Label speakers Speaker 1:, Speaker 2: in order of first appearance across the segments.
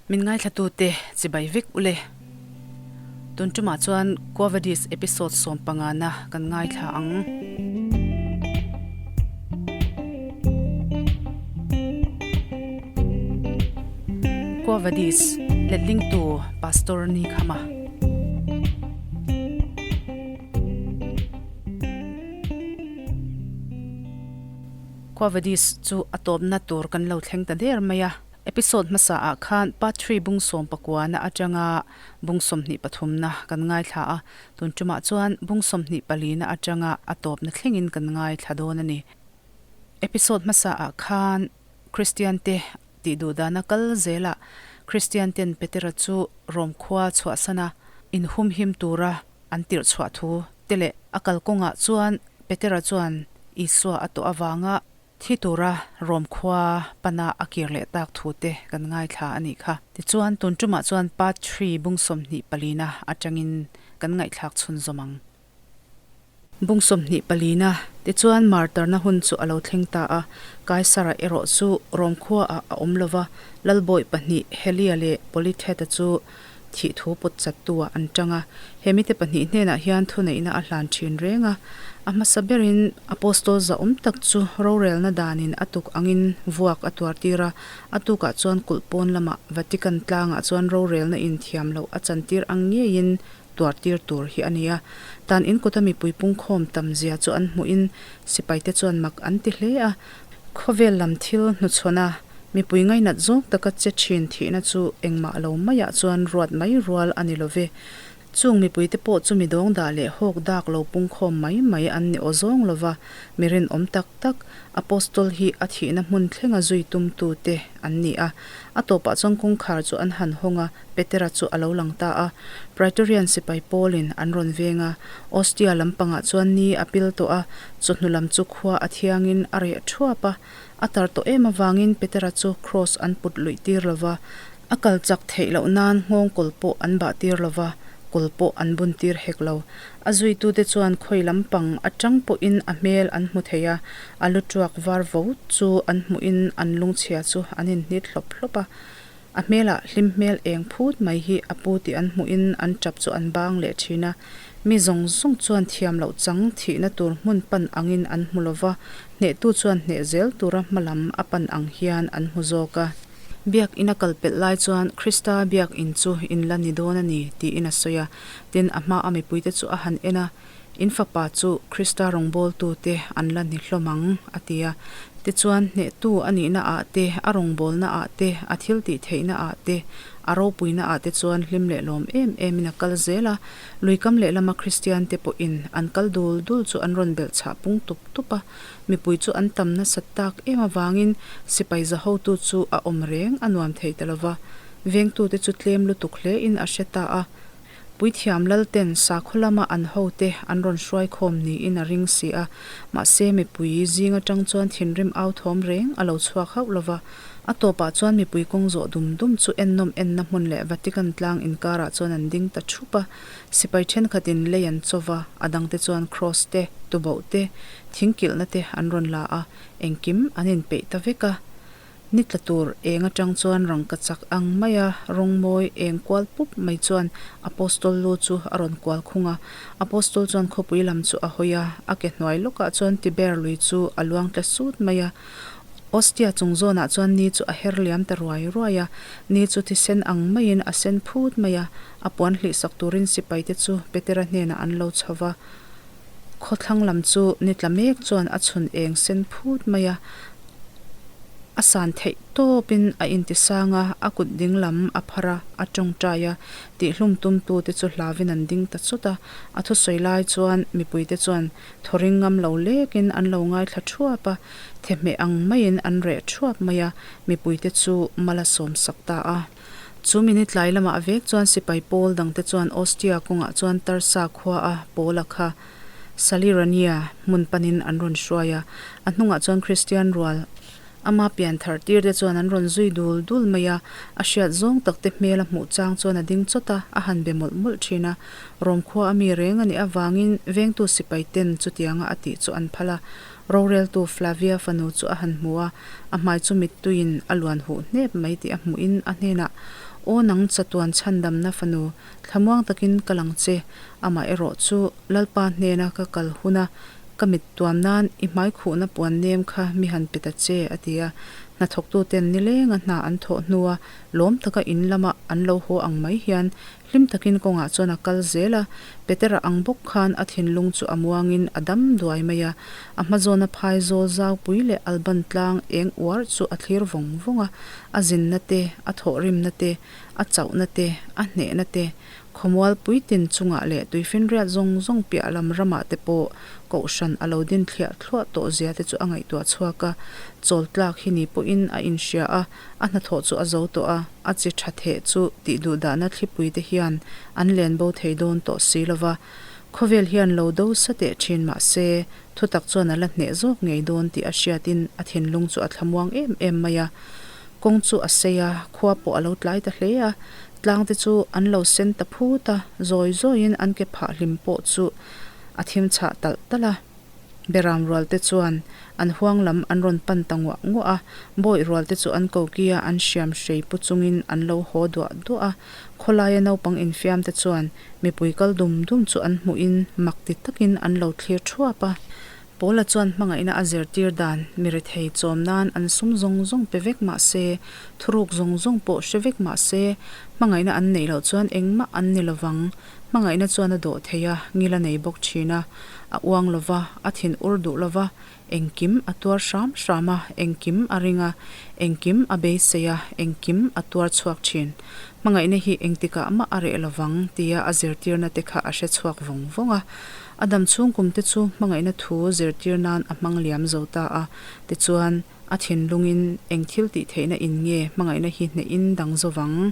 Speaker 1: Min ngaithlatute chibai vek ule. Tun tumah chuan Quo Vadis episode sawmpangana kan ngaithla ang. Quo Vadis letlingtu Pastor Ni Khama. Quo Vadis chu a tawpna tur kan lo thleng ta der mai a. Episode hmasa ah khan Part Three bung 19 na atanga bung 23 na kan ngaithla a, tun tumah chuan bung 24 na atanga a tawpna thlengin kan ngaithla dawn a ni. Episode hmasa ah khan Kristian te tih duh dana kal zelah Kristian ten Petera chu Rom khua chhuahsana inhumhim tura an tirh chhuah thu te leh a kalkawngah chuan Petera chuan Isua a tawh avanga Thi tura Rom khua pana a kir leh tak thu te kan ngaithla a nih kha. Tichuan, tun tumah chuan Part Three bung 24 na atangin kan ngaihthlak chhunzawm ang. Bung 24 na, tichuan martarna hun chu a lo thleng ta a, Kaisara erawh chu Rom khuaah a awm lova, Lalbawih pahnih Helia leh Politheta chu thih thu pawt chattu-ah an tang a. He mite pahnih hnenah hian thuneihna a hlan thin reng a. A hmasa berin Apostol zahawm tak chu rorelna danin a tuk angin vuak a tuar tir a. A tukah chuan kulh pawn lamah Vatican tlangah chuan rorelna inthiam loh a chantir ang ngeiin tuar tir tur hi a ni a. Tan in kawta mipui pungkhawm tam zia chu an hmuhin sipaite chuan mak an ti hle a. Khawvel lam thil hnuchhawn a, mipui ngainat zawng taka che thin thihna chu engmah lo maiah chuan ruat mai rual a ni lo ve. Chung mipuite pawh chu mi dawng dah leh hawk dak lo pungkhawm mai mai an ni aw zawng lo va, mi rinawm tak tak, Apostol hi a thihna hmun thlenga zui tumtute an ni a. A tawpah chuan kawngkhar chu an han hawng a, Petera chu a lo lang ta a. Praetorian sipai pawlin an rawn veng a. Ostia lampangah chuan ni a pil tawh a, chawhnu lam chu khua a thiangin a reh thuap a. A tar tawh em avangin Petera chu kraws an put luih tir lo va, a kal chak theih loh nan nghawng kawl pawh an bah tir lo va, kawl pawh an bun tir hek lo. A zuitute chuan khawi lampang atang pawhin a hmel an hmu thei a, a lu tuak var vo chu an hmuhin an lungchhia chu an inhnit hlawp hlawp a. A hmelah hlim hmel eng phut mai hi a pu tih an hmuhin an tap chu an bang leh thin a. Mi zawng zawng chuan thiam loh chang thihna tur hmun pan angin an hmu lo va, hnehtu chuan hneh zel tura hma lam a pan ang hian an hmu zawk a. Biak in a kal pelh lai chuan Krista biak in chu in la ni dawn a ni tiin a sawi a. Tin, a hmaa mipuite chu a han en a. In fapa chu Krista rawngbawltute an la ni hlawm ang, a ti a. Tichuan, hnehtu a nihna ah te, a rawngbawlna ah te, a thil tih theihna ah te, a ropuina ah te chuan hlim leh lawm em emin a kal zel a. Luikam lehlama Kristiante pawhin an kal dul dul chu an rawn belh chhah pung tup tup a. Mipui chu an tam nasat tak em avangin sipai zahotu chu a awm reng a nuam thei ta lova. Vengtute chu tlem lutuk hlein a hre ta a. Puithiam lalten sakhaw lama an hote an rawn hruai khawm niin a ring si a, mahse mipui zing atang chuan thinrim au thawm reng a lo chhuak hauh lo va. A tawpah chuan mipui kawng zawh dum dum chu ennawm enna hmun leh Vatican tlang inkarah chuan an ding ta thup a. Sipai thenkhatin lei an chaw va, a dangte chuan kraws te, tuboh te, thingkilhna te an rawn la a, engkim an inpeih ta vek a. Ni tla tur eng atang chuan rangka chak ang maia rawng mawi eng kual pup mai chuan Apostol lu chu a rawn kual khung a. Apostol chuan khawpui lam chu a hawi a, a ke hnuai lawkah chuan Tiber lui chu a luang tla sut mai a. Ostia chung zawnah chuan ni chu a her liam ta ruai ruai a, ni chu thisen ang maiin a sen phut mai a, a puan hlih sak turin sipaite chu Petera hnenah an lo chho va. Khawthlang lam chu ni tla mek chuan a chhun eng sen phut mai a, a san theih tawpin a intisang a, a kut ding lam a phar a, a tawngtai a, tihhlum tumtute chu hlauin an ding ta chawt a. A thusawi lai chuan mipuite chuan thawring ngam lo lekin an lo ngaithla thuap a, thehmeh ang maiin an reh thuap mai a, mipuite chu mal a sawmsak ta a. Chu minute tlai lamah vek chuan sipai pawl dangte chuan Ostia kawngah chuan Tarsa khua a Paula kha Salirania hmun panin an rawn hruai a, a hnungah chuan Kristian rual ama pian thar tir te chuan an rawn zui dul dul mai a, a hriat zawng tak te hmel a hmuh chang chuan a ding chawt a, a han be mawlh mawlh thin a. Rom khua a mi reng a nih avangin vengtu sipai ten chutianga a tih chu an phal a. Roreltu Flavia fanu chu a han hmu a, a hmai chu mittuiin a luan huh hnep mai tih a hmuhin a hnenah, Aw nang chatuan chhandamna fanu, thlamuang takin ka lang che, amah erawh chu Lalpa hnena ka kal huna ka mit tuam nan i hmai khuhna puan nem kha mi han pe ta che, a ti a. Hnathawktuten nilenga hna an thawh hnua lawm taka in lama an lo haw ang mai hian Hlim takin kawngah chuan a kal zel a, Petera ang bawk khan a thinlung chu a muangin a dam duai mai a. A hmazawna phai zawl zaupui leh Alban tlang eng uar chu a thlir vawng vawng a, a zinna te, a thawhrimna te, a chauhna te, a hnehna te, khawmual puitin chungah leh tuifinriat zawng zawng piah lam ramah te pawh kohhran a lo din thliah thluah tawh zia te chu a ngaihtuah chhuak a, chawl tlak hi ni pawhin a inhria a, a hnathawh chu a zo tawh a. A chi tha theh chu tih duh dahna thlipui te hian an len bo thei dawn tawh si lo va, khawvel hian lo do sa teh thin mah se, thutak chuan a la hneh zawk ngei dawn tih a hriatin a thinlung chu a thlamuang em em mai a. Kawng chu a sei a, khua pawh a lo tlai ta hle a, tlang te chu an lo sen ta phut a, zawi zawiin an ke phah hlim pawh chu a thim chhah talh talh a. Beram rual te chuan an huang lam an rawn pan ta nguah nguah a, bawih rual te chu an kokia an hriam hrei pu chungin an lo haw duah duah a. Khawlaia naupang infiam te chuan mipui kal dum dum chu an hmuhin mak ti takin an lo thlir thuap a. Paula chuan hmangaihna a zirtir dan mi rethei chawm nan an sum zawng zawng pe vek mah se, thuruk zawng zawng pawh hre vek mah se, hmangaihna an neih loh chuan engmah an ni lovang. Hmangaihna chuan a dawh thei a, ngil a nei bawk thin a. A uang lo va, a thin ur duh lo va, engkim a tuar hram hram a, engkim a ring a, engkim a beisei a, engkim a tuar chhuak thin. Hmangaihna hi engtikah mah a reh lo vang tia a zirtirna te kha a hre chhuak vawng vawng a. A dam chhung kum te chu hmangaihna thu zirtir nan a hmang liam zo ta a, tichuan, A thinlungin eng thil tih theihna in nge hmangaihna hi hnehin dang zo vang?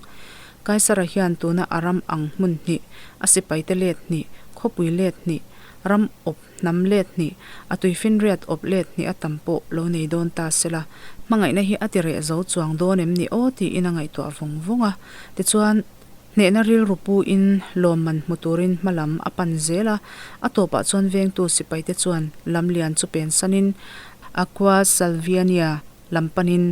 Speaker 1: Kaisara hian tuna a ram ang hmun hnih, a sipaite let hnih, khawpui let hnih, ram awp hnam let hnih, a tuifinriat awp let hnih a tam pawh lo nei dawn ta sela, hmangaihna hi a ti reh zo chuang dawn em ni aw tiin a ngaihtuah vawng vawng a. Tichuan, hnehna rilru puin lawmman hmu turin hma lam a pan zel a, a tawpah chuan vengtu sipaite chuan lamlian chu pensanin Aqua Salviania lam panin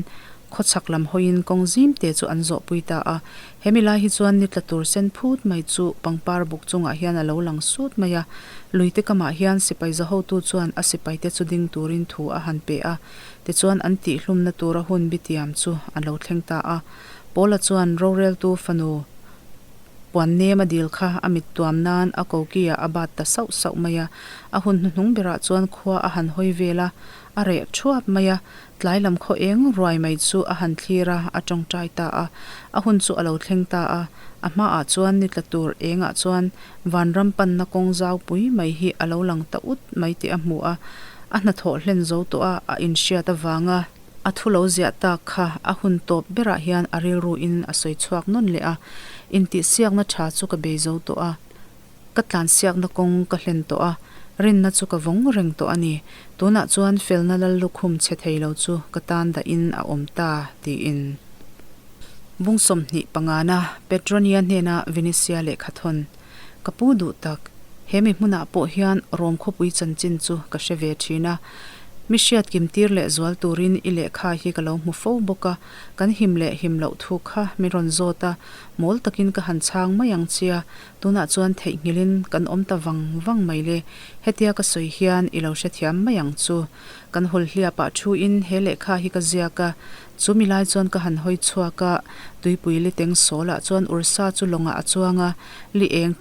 Speaker 1: khawchhak lam hawiin kawng zim te chu an zawhpui ta a. He mi lai hi chuan ni tla tur sen phut mai chu pangpar buk chungah hian a lo lang sut mai a. Luite kamah hian sipai zahotu chuan a sipaite chu ding turin thu a han pe a. Tichuan an tihhlumna tura hun bitiam chu a lo thleng ta a. Paula chuan roreltu fanu Puan nem a dil kha a mit tuam nan a koki ah a bat ta sauh sauh mai a. A hun hnuhnung berah chuan khua a han hawi vel a, a reh thuap mai a. Tlai lam khaw eng ruai mai chu a han thlir a, a tawngtai ta a. A hun chu a lo thleng ta a. A hmaah chuan ni tla tur engah chuan vanram panna kawng zau pui mai hi a lo lang ta ut mai tih a hmu a. A hnathawh hlen zo tawh a, a inhriat avanga. A thu lo ziah tak kha a hun tawp berah hian a rilruin a sawi chhuak nawn leh a, Intihsiakna tha chu ka bei zo tawh a, ka tlansiakna kawng ka hlen tawh a, rinna chu ka vawng reng tawh a ni. Tunah chuan felna lal lukhum chhe thei lo chu ka tan dahin a awm ta, tiin. Bung 25 na Petronia hnena Venetia lehkha thawn Ka pu duh tak, he mi hmunah pawh hian Rom khawpui chanchin chu ka hre ve thin a. Mi hriat kim tir leh zual turin i lehkha hi ka lo hmu fo bawk a, kan him leh him loh thu kha min rawn zawt a, mawl takin ka han chhang mai ang chia, tunah chuan theihnghilhin kan awm ta vang vang mai le, hetia ka sawi hian i lo hrethiam mai ang chu. Kan hawlhliapah thuin he lehkha hi ka ziak a, Chu mi lai chuan ka han hawi chhuak a, tuipui liteng sawlah chuan Ursa chu lawngah a chuang a, li eng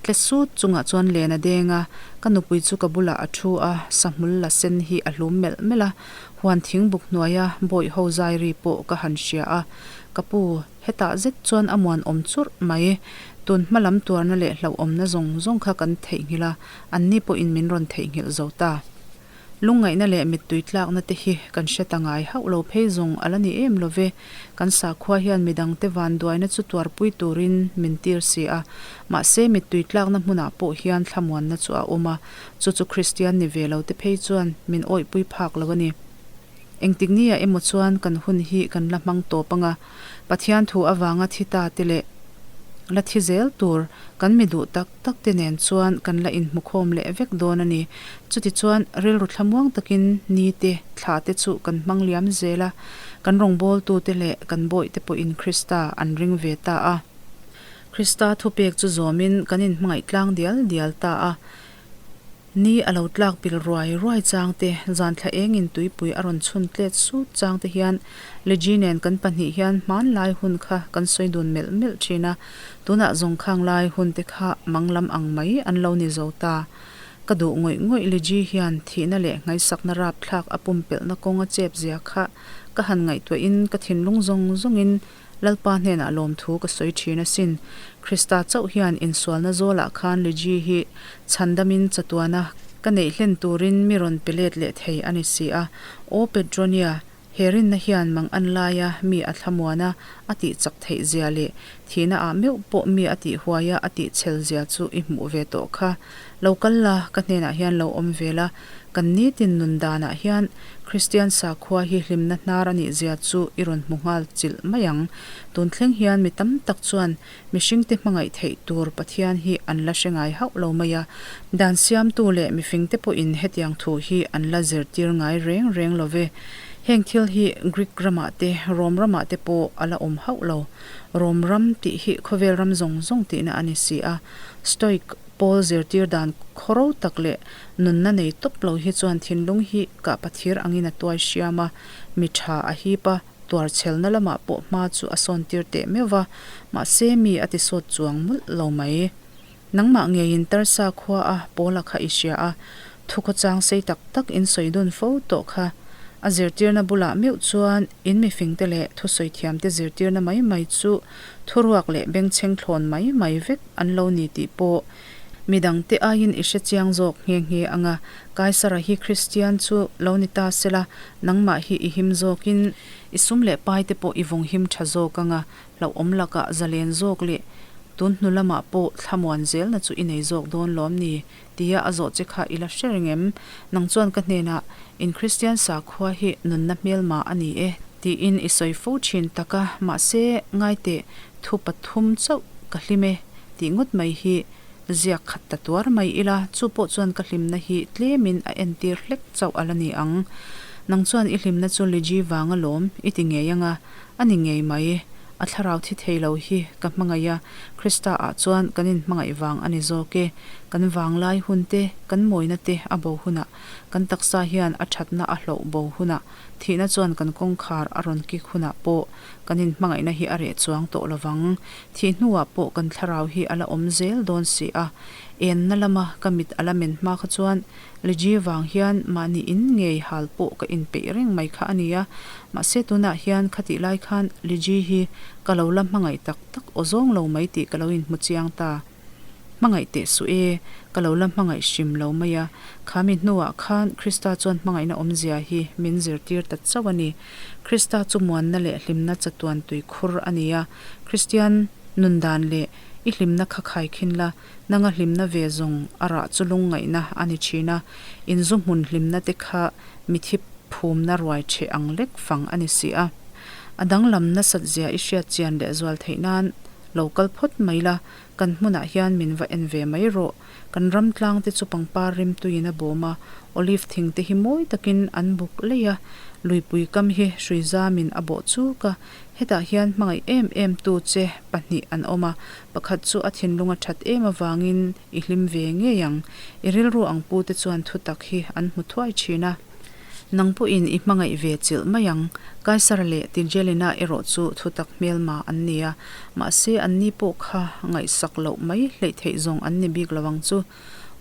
Speaker 1: tle sut chungah chuan len a deng a, ka nupui chu ka bulah a thu a, sahmul la sen hi a hlum melh melh a, huan thing buk hnuaia bawih ho zai ri pawh ka han hria a, ka pu, hetah zet chuan a muan awm churh mai, tun hma lam tuarna leh hlauhawmna zawng zawng kha kan theihnghilh a, anni pawhin min rawn theihnghilh zo ta. Lungngaihna leh mittui tlakna te hi kan hre ta ngai hauh lo phei zawng a la ni em lo ve. Kan sakhua hian midangte vanduaina chu tuarpui turin min tir si a. Mahse mittui tlakna hmunah pawh hian thlamuanna chu a awm a, chu chu Kristian ni ve lo te phei chuan min awihpui phak lo a ni. Engtik nia emaw chuan kan hun hi kan la hmang tawp ang a, Pathian thu avanga thi ta te leh. La thi zel tur kan mi duh tak tak te nen chuan kan la inhmukhawm leh vek dawn a ni. Chutichuan rilru thlamuang takin ni te, thla te chu kan hmang liam zel a, kan rawngbawltute leh kan bawihte pawhin Krista an ring ve ta a. Krista thupek chu zawmin kan inhmangaih tlang dial dial ta a. Ni a lo tlak pil ruai ruai chang te, zan thla engin tuipui a rawn chhun tlet sut chang te hian Liji nen kan pahnih hian hmanlai hun kha kan sawi dun melh melh thin a, tunah zawng khang lai hun te kha mang lam ang mai an lo ni zo ta. Ka duh ngawih ngawih Liji hian thihna leh nghaisakna rapthlak a pumpelhna kawng a chep zia kha ka han ngaihtuahin ka thinlung zawng zawngin Lalpa hnenah lawmthu ka sawi thin asin. Krista chauh hian insualna zawlah khan Liji hi chhandamin chatuana ka neih hlen turin mi rawn pe let leh thei a ni si a. Aw Petronia, he rinna hian mang an laia mi a thlamuana a tih chak theih zia leh thihna ah meuh pawh mi a tih huaia a tih chhel zia chu i hmuh ve tawh kha. Lo kal la, ka hnenah hian lo awm ve la, kan nitin nun danah hian Kristian sakhua hi hlimna hnar a nih zia chu i rawn hmu nghal chilh mai ang. Tun thleng hian mi tam tak chuan mihringte hmangaih theih tur Pathian hi an la hre ngai hauh lo mai a, dan siamtu leh mifingte pawhin hetiang thu hi an la zirtir ngai reng reng lo ve. Heng thil hi Greek ramah te, Rom ramah te pawh a la awm hauh lo. Rom ram tih hi khawvel ram zawng zawng tihna a ni si a. Stoic Pawl zirtir dan khawro tak leh nunna nei tawp lo hi chuan thinlung hi kah pathir angin a tuai hriam a, mi tha a hip a, tuarchhelna lamah pawh hma chu a sawntir teh meuh va, mahse mi a ti sawt chuang mawlh lo mai. Nangmah ngeiin Tarsa khua a Pawla kha i hria a, thukhawchang sei tak tak in sawi dun fo tawh kha. A zirtirna bulah meuh chuan in mifingte leh thusawi thiamte zirtirna mai mai chu thuruak leh bengchheng thlawn mai mai vek an lo ni tih pawh midangte aiin i hre chiang zawk nghe nghe ang a, Kaisara hi Kristian chu lo ni ta sela, nangmah hi i him zawkin i sum leh pai te pawh i vawng him tha zawk ang a, hlauhawm lakah zalen zawk leh tun hnu lamah pawh thlamuan zelna chu i nei zawk dawn lawm ni? tia a zawh che kha i la hre reng em? Nang chuan ka hnenah, In Kristian sakhua hi nunna hmelma a ni e, tiin i sawi fo thin tak a, mahse, ngaiteh, thu pathum chauh ka hlim e, tih ngawt mai hi ziak khat ta tuar mai ila, chu pawh chuan ka hlimna hi tlemin a entir hlek chauh a la ni ang. Nang chuan i hlimna chu Liji vang alawm i ti ngei anga, a ni ngei mai. A thlarau thi thei lo hi ka hmangaih a, Krista ah chuan kan inhmangaih vang a ni zawk e. Kan vanglai hun te, kan mawina te a bo hunah, kan taksa hian a thatna a hloh bo hunah, thihna chuan kan kawngkhar a rawn kik hunah pawh kan inhmangaihna hi a reh chuang tawh lovang. Thih hnuah pawh kan thlarau hi a la awm zel dawn si a. Enna lama ka mit a la men hma kha chuan Liji vang hian mahni in ngei hal pawh ka inpeih reng mai kha a ni a. Mahse tunah hian khatih lai khan Liji hi ka lo la hmangaih tak tak aw zawng lo mai tih ka lo inhmu chiang ta. Hmangaih teh suh e, ka lo la hmangaih hrim lo mai a. Kha mi hnuah khan Krista chuan hmangaihna awmzia hi min zirtir ta chauh a ni. Krista chu muanna leh hlimna chatuan tui khur a ni a. Kristian nun dan leh i hlimna kha khaikhin la, nanga hlimna ve zawng a rah chu lungngaihna a ni thin a. Inzu hmun hlimna te kha mithi phumna ruai ṭheh ang lek fang a ni si a. A danglam nasat zia i hriat chian leh zual theih nan lo kal phawt mai la, Kan hmunah hian min va en ve mai rawh. Kan ram tlang te chu pangpar rimtuiin a bawm a, olive thing te hi mawi takin an buk leih a, luipui kam hi hrui zamin a bawh chuk a. Hetah hian hmangaih em em tu che pahnih an awm a, pakhat chu a thinlung a that em avangin i hlim ve ngei ang. I rilru ang pu te chuan thutak hi an hmu thuai thin a. Nang pawhin i hmangaih ve chilh mai ang. Kaisara leh Tigelina erawh chu thutak hmelma an ni a, mahse anni pawh kha ngaihsak loh mai hleih theih zawng an ni bik lo ang chu.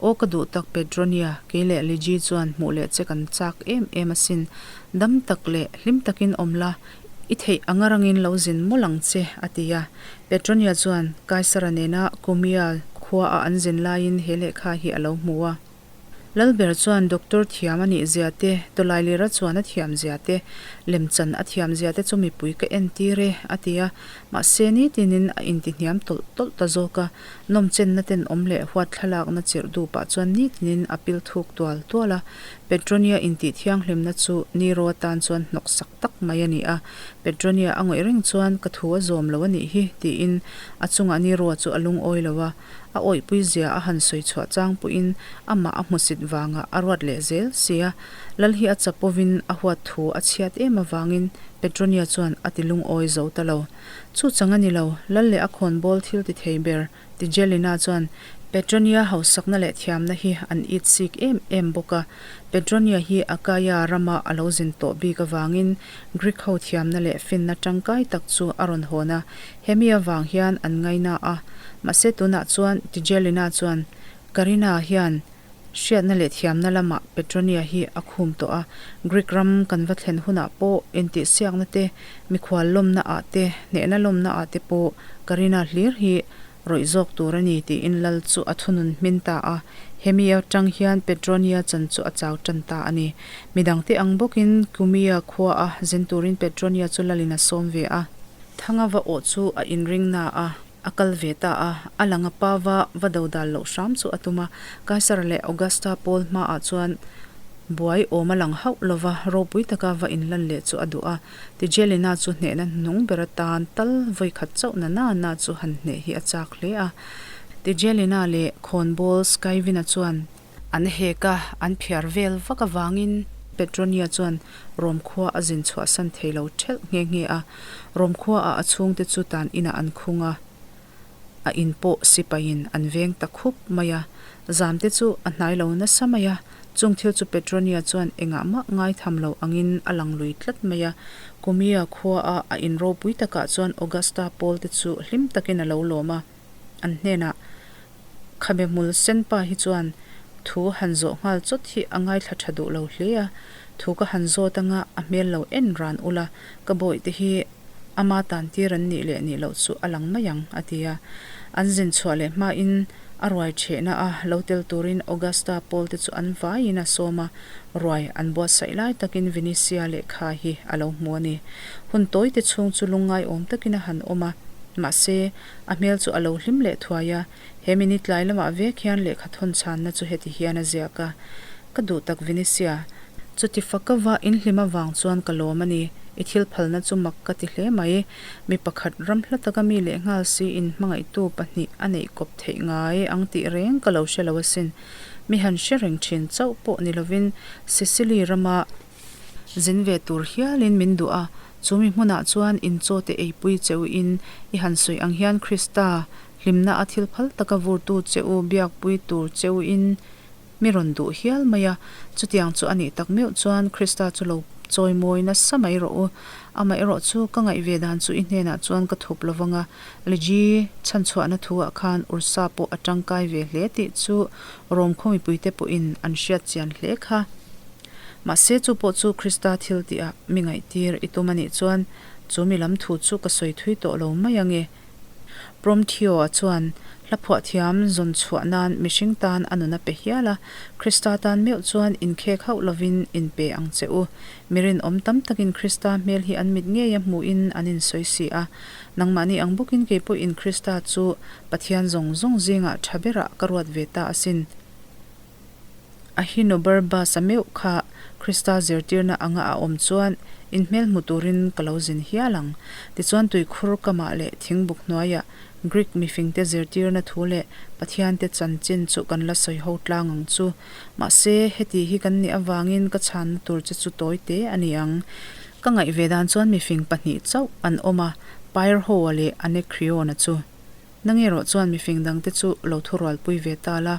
Speaker 1: Aw ka duh tak Petronia, kei leh Liji chuan hmuh leh che kan chak em em asin. Dam tak leh hlim takin awm la, i theih anga rangin lo zin mawlh ang che, a ti a. Petronia chuan Kaisara nena Cumia khuaah an zin laiin he lehkha hi a lo hmu a. Lalber chuan doctor thiam a nih zia te, tawlailira chuan a thiam zia te, Lemchan a thiamzia te chu mipui ka entir e, a ti a. Mahse, nitinin a intihniam tawlh tawlh ta zawk a. Nawmchenna tenawm leh huat thlalakna chirh duh pah chuan nitinin a pil thuk tual tual a. Petronia intih thianghlimna chu Nero atan chuan hnawksak tak mai a ni a. Petronia a ngawih reng chuan ka thu a zawm lo a nih hi, tiin a chungah Nero chu a lungawi lo a. A awihpui zia a han sawi chhuah chang pawhin amah a hmusit vangah a ruat leh zel si a. Lal hi a chapovin a huat thu a chhiat em avangin Petronia chuan a ti lungawi zo ta lo. Chu chang a ni lo, Lal leh a khawnbawl thil ti thei ber Tigelina chuan Petronia hausakna leh thiamna hi an it sik em em bawk a. Petronia hi Achaia rama a lo zin tawh bik avangin Greek ho thiamna leh finna tangkai tak chu a rawn hawn a, hemi avang hian an ngaina a. Mahse tunah chuan Tigelina chuan Karina hian Hriatna leh thiamna lamah Petronia hi a khum tawh a, Greek ram kan va thlen hunah pawh intihsiakna te, mikhual lawmna ah te, hnehna lawmna ah te pawh Karina hlir hi rawih zawk tur a ni tiin lal chu a thunun hmin ta a. Hemi atang hian Petronia chan chu a chau tan ta a ni. Midangte ang bawkin Cumea khua a zin turin Petronia chu lalin a sawm ve a. Thanga va awh chu a inring na a. A kal ve ta a, a lang a pa va va do dal loh hram chu a tum a. Kaisara leh Augusta pawl hmaah chuan buai awm a lang hauh lo va, ropui taka va inlan leh chu a duh a. Tigelina chu hnehna hnung ber atan tal vawi khat chauh na na na chu han hneh hi a chak hle a. Tigelina leh khawnbawl Skyvina chuan An hek a, an phiar vel vak avangin Petronia chuan Rom khua a zin chhuahsan thei lo ṭhelh nghe nghe a. Rom khuaah a chhungte chu tan inah an khung a, a in pawh sipaiin an veng ta khup mai a. Zamte chu a hnai lo nasa mai a, chung thil chu Petronia chuan engah mah ngaitham lo angin a lang lui tlat mai a. Kumia khuaa a in ropui takah chuan Augusta pawlte chu hlim takin a lo lawm a, an hnenah, Khabe hmul sen pa hi chuan thu han zawh nghal chawt hi a ngaithla tha duh lo hle a, thu ka han zawt anga a hmel lo en ran ula, ka bawihte hi ama tan tir an nih leh nih loh chu a lang mai ang, a ti a. An zin chhuah leh hmain a ruai thehna a lo tel turin Augusta pawl te chu an vaiin a sawm a, ruai an buatsaih lai takin Venetia lehkha hi a lo hmu a ni. Hun tawite chhung chu lungngai-awm takin a han awm a, mahse, A hmel chu a lo hlim leh thuai a, he minute tlai lamah vek hian lehkha thawn chhanna chu heti hian a ziak a, Ka duh tak Venetia, chuti faka va inhlim avang chuan ka lawm a ni, i thil phalna chu mak ka ti hle mai, mi pakhat ram hla taka mi lehnghal si in hmangaihtu pahnih a neih kawp theih ngai ang tih reng ka lo hre lo asin, mi han hre reng thin chauh pawh ni lovin Sicily rama Zin ve tur hialin min duh a, chu mi hmunah chuan in chaw te eipui che u in i han sawi ang hian Krista hlimna a thil phal taka vurtu che u biakpui tur che u in mi rawn duh hial mai a, chutiang chu a nih tak meuh chuan Krista chu lo chawimawi nasa mai rawh u. Amaherawh chu ka ngaih ve dan chu i hnenah chuan ka thup lo vang a, Liji chhanchhuahna thu-ah khan Ursa pawh a tangkai ve hle tih chu Rom khaw mipuite pawhin an hriat chian hle kha. Mahse chu pawh chu Krista thil tihah mi ngaihtir i tum a nih chuan chu mi lam thu chu ka sawi thui tawh lo mai ange. Promtheo-a chuan hla phuah thiam zawn chhuah nan mihring tan a nun a pe hial a, Krista tan meuh chuan inkhek hauh lovin inpe ang che u. Mi rinawm tam takin Krista hmel hi an mit ngeia hmuhin an insawi si a. Nangmahni ang bawkin kei pawhin Krista chu Pathian zawng zawng zingah tha berah ka ruat ve ta asin. Ahinobarbas-a meuh kha Krista zirtirna anga a awm chuan inhmel hmu turin ka lo zin hial ang. Tichuan tuikhur kamah leh thingbuk hnuaiah Greek mifingte zirtirna thu leh Pathiante chanchin chu kan la sawi ho tlang ang chu. Mahse, heti hi kan nih avangin ka chhanna tur che chu tawi te a ni ang. Ka ngaih ve dan chuan mifing pahnih chauh an awm a, Pyrrho-a leh Anacreon-a chu. Nang erawh chuan mifing dangte chu lo thurualpui ve ta la,